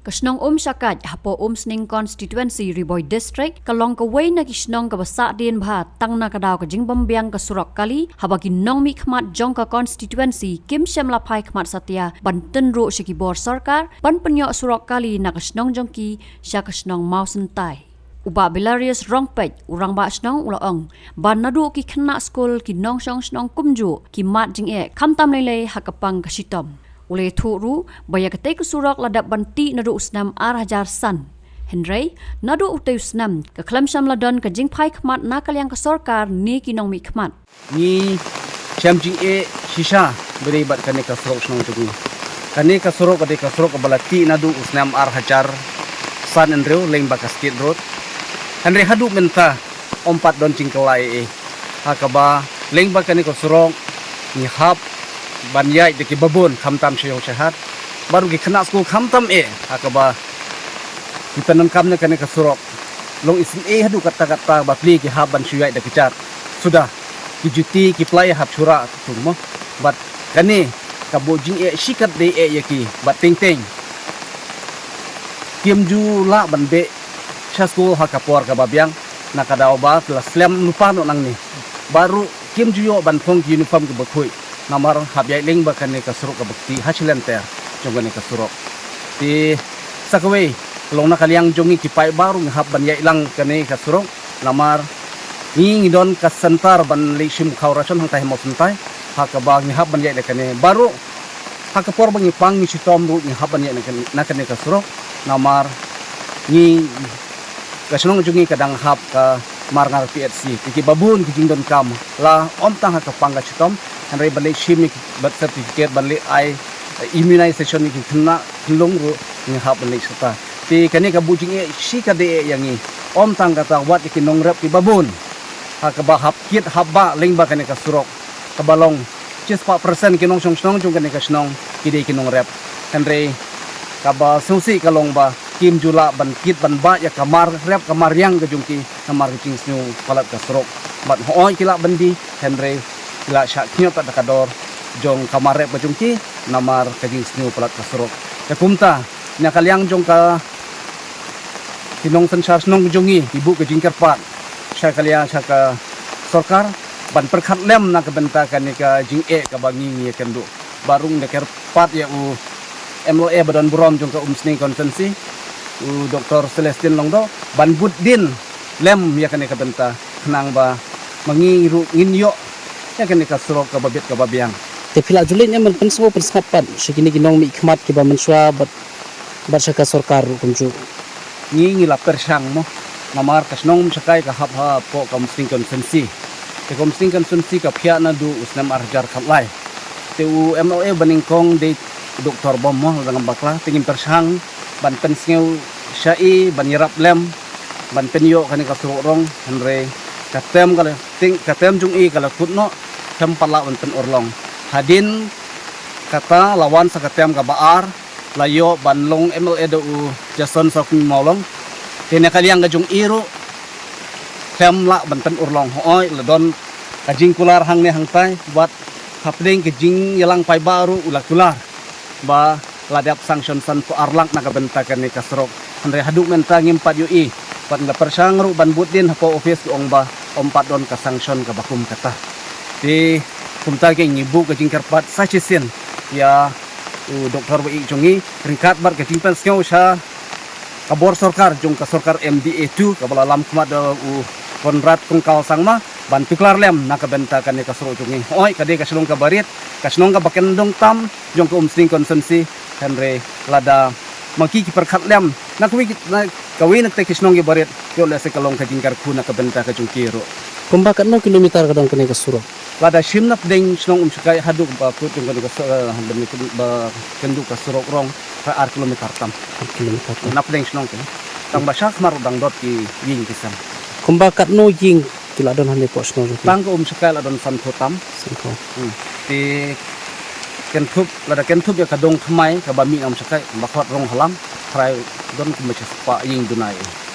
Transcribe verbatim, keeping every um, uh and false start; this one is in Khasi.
Ka shnong Umshakait hapoh Umsning Constituency, Ri Bhoi District, ka long kawei na ki shnong kaba sahdien bha tang na ka daw ka jingbymbiang ka surok kali, haba ki nongmihkhmat jong ka constituency kim shym la phai khmat satia ban tynruh sha ki bor sorkar ban pynïoh surok kali na ka shnong jong ki sha ka shnong Mawsyntai. U Bah Belarius Rongpeit, u rangbah shnong, u la ong ba naduh ki khynnah skul, ki nongshong shnong kumjuh ki mad jingeh khamtam lei lei ha ka pang ka shitom. U la ïathuh ruh ba ïa katei ka surok la dep ban tih naduh u snem ar hajar san. Hynrei naduh utei u snem ka khlem shym la don ka jingphai khmat na ka liang ka sorkar ne ki nongmihkhmat. Ngi shem jingeh shisha ba dei bad kane ka surok shnong jong ngi. Kane ka surok ka dei ka surok kaba la tih naduh u snem ar hajar san hynriew lyngba ka State Road. Hynrei haduh mynta ym pat don jingkylla ei ei. Ha kaba lyngba kane ka surok ngi hap ban ïaid da kiba bun, khamtam sha ïew sha hat. Baroh ki khynnah skul khamtam eh, ha kaba ki pyndonkam na kane ka surok. Long isynei haduh katta katta, bapli ki hap ban shu ïaid da ki jar. Suda ki juti ki plai hap shu rah tu mo. Bad kane ka buh jingeh shikatdei eh ïa ki, bad teng teng kim ju lah ban beh sha skul ha ka por kaba biang, na ka daw ba ki la slem lypa noh nangne. Baroh kim ju ïoh ban phong ki uniform kiba khuid. Namar hap ïaid lyngba kane ka surok kaba kti ha shi lynter jong kane ka surok. Te sa kawei, ka long na ka liang jong ngi ki paidbah ruh ngi hap ban ïaid lang kane ka surok. Namar ngi ngi don ka center ban leit shim khaw ration hangtai ha Mawsyntai, ha kaba ngi hap ban ïaid na kane. Baroh ha ka por ba ngi pang ngi shitom ruh ngi hap ban ïaid na kane, na kane ka surok. Namar ngi, ka shnong jong ngi ka dang hap ka Marngar P H C. Te kiba bun ki jingdonkam la ym tang ha ka pang ka shitom, hynrei ban leit shim ïa ki birth certificate, ban leit ai immunization ïa ki khynnah khunlung ruh ngi hap ban leit shata. Te kane ka buh jingeh shikatdei eh ïa ngi. Ym tang kata, wat ïa ki nongrep kiba bun ha kaba hap kit hap bah lyngba kane ka surok, kaba long shispah percent ki nongshong shnong jong kane ka shnong ki dei ki nongrep. Hynrei kaba sngewsih ka long ba kim ju lah ban kit ban bah ïa ka mar rep ka mar riang ka jong ki, namar ka jingsniew palat ka surok. Bad hooid ki lah ban die, hynrei ki la shah khñiot pat da ka dor jong ka mar rep ka jong ki namar ka jingsniew palat ka surok. Te kumta, na ka liang jong ka, ki nongsynshar shnong jong ngi ki buh ka jingkyrpad sha ka liang, sha ka sorkar ban pyrkhat lem na ka bynta kane ka jingeh kaba ngi ngi ïakynduh. Baroh ngi da kyrpad ïa u M L A ba don burom jong ka Umsning Constituency, u Doktor Celestine Lyngdoh, ban bud dien lem ïa kane ka bynta, khnang ba ma ngi ruh ngin ïoh ïa kane ka surok kaba bit kaba biang. Te phi la ju leit ne em ban pynsngew pynsngap pat sha kine ki nongmihkhmat kiba mynshuwa bad, bad sha ka sorkar ruh kumjuh? Ngi ngi la pyrshang mo. Namar ka shnong Umshakai ka hap hapoh ka Umsning Constituency. Te ka Umsning Constituency ka phiah naduh u snem ar hajar khatlai. Te u M L A ba nyngkong dei u Doktor Bom mo, lada ngam bakla. Te ngim pyrshang ban pynsngew shaei ban ïarap lem ban pynïoh kane ka surok rong, hynrei ka term ka la, teng ka term jong i ka la kut noh, khlem pat lah ban pynurlong. Hadien kata la wan sa ka term kaba ar, la ïoh ban long M L A da u Jason Sawkmie Mawlong. Te na ka liang ka jong i ruh khlem lah ban pynurlong. Hooid, la don ka jingkular hangne hangtai, wat hapdeng ka jingïalang paidbah ruh u la kular ba la dep sanction sanphew ar lak na ka bynta kane ka surok. Hynrei haduh mynta ngim pat ïohi. Bad ngi la pyrshang ruh ban bud dien hapoh office, ki ong ba ym pat don ka sanction kaba kum kata. Te kumta ke ngi buh ka jingkyrpad sa shisien ïa u Doktor ba ïeit jong ngi, ryngkat bad ka jingpynsngew sha ka bor sorkar jong ka sorkar M D A two kaba la lam khmat da u Conrad Kongkal Sangma, ban tuklar lem na ka bynta kane ka surok jong ngi. Hooid, ka dei ka shnong kaba rit, ka shnong kaba kyndong tam jong ka Umsning Constituency, hynrei lada ma ki ki pyrkhat lem na kawei ki, na kawei na kita ki shnong kiba rit, ïoh lehse ka long ka jingkyrkhu na ka bynta ka jong ki ruh. Kumba katno kilometer ka don kane ka surok? Lada shim napdeng shnong Umshakai haduh ba kut jong kane ka sur-, eh, ba kynduh ka surok rong, ka ar kilometer tam. Ar kilometer tam. Napdeng shnong kane. Tang ba sha khmar ruh dang dot ki ïing ki sem. Kumba katno ïing ki la don hangne hapoh shnong jong ki? Tang ka Umshakai la don sanphew tam. Sanphew. Hmm. Te kynthup, lada kynthup ïa ka dong thymmai kaba mih na Umshakai, ba khot rong halam, tharai don kumba shispah ïing duna ei.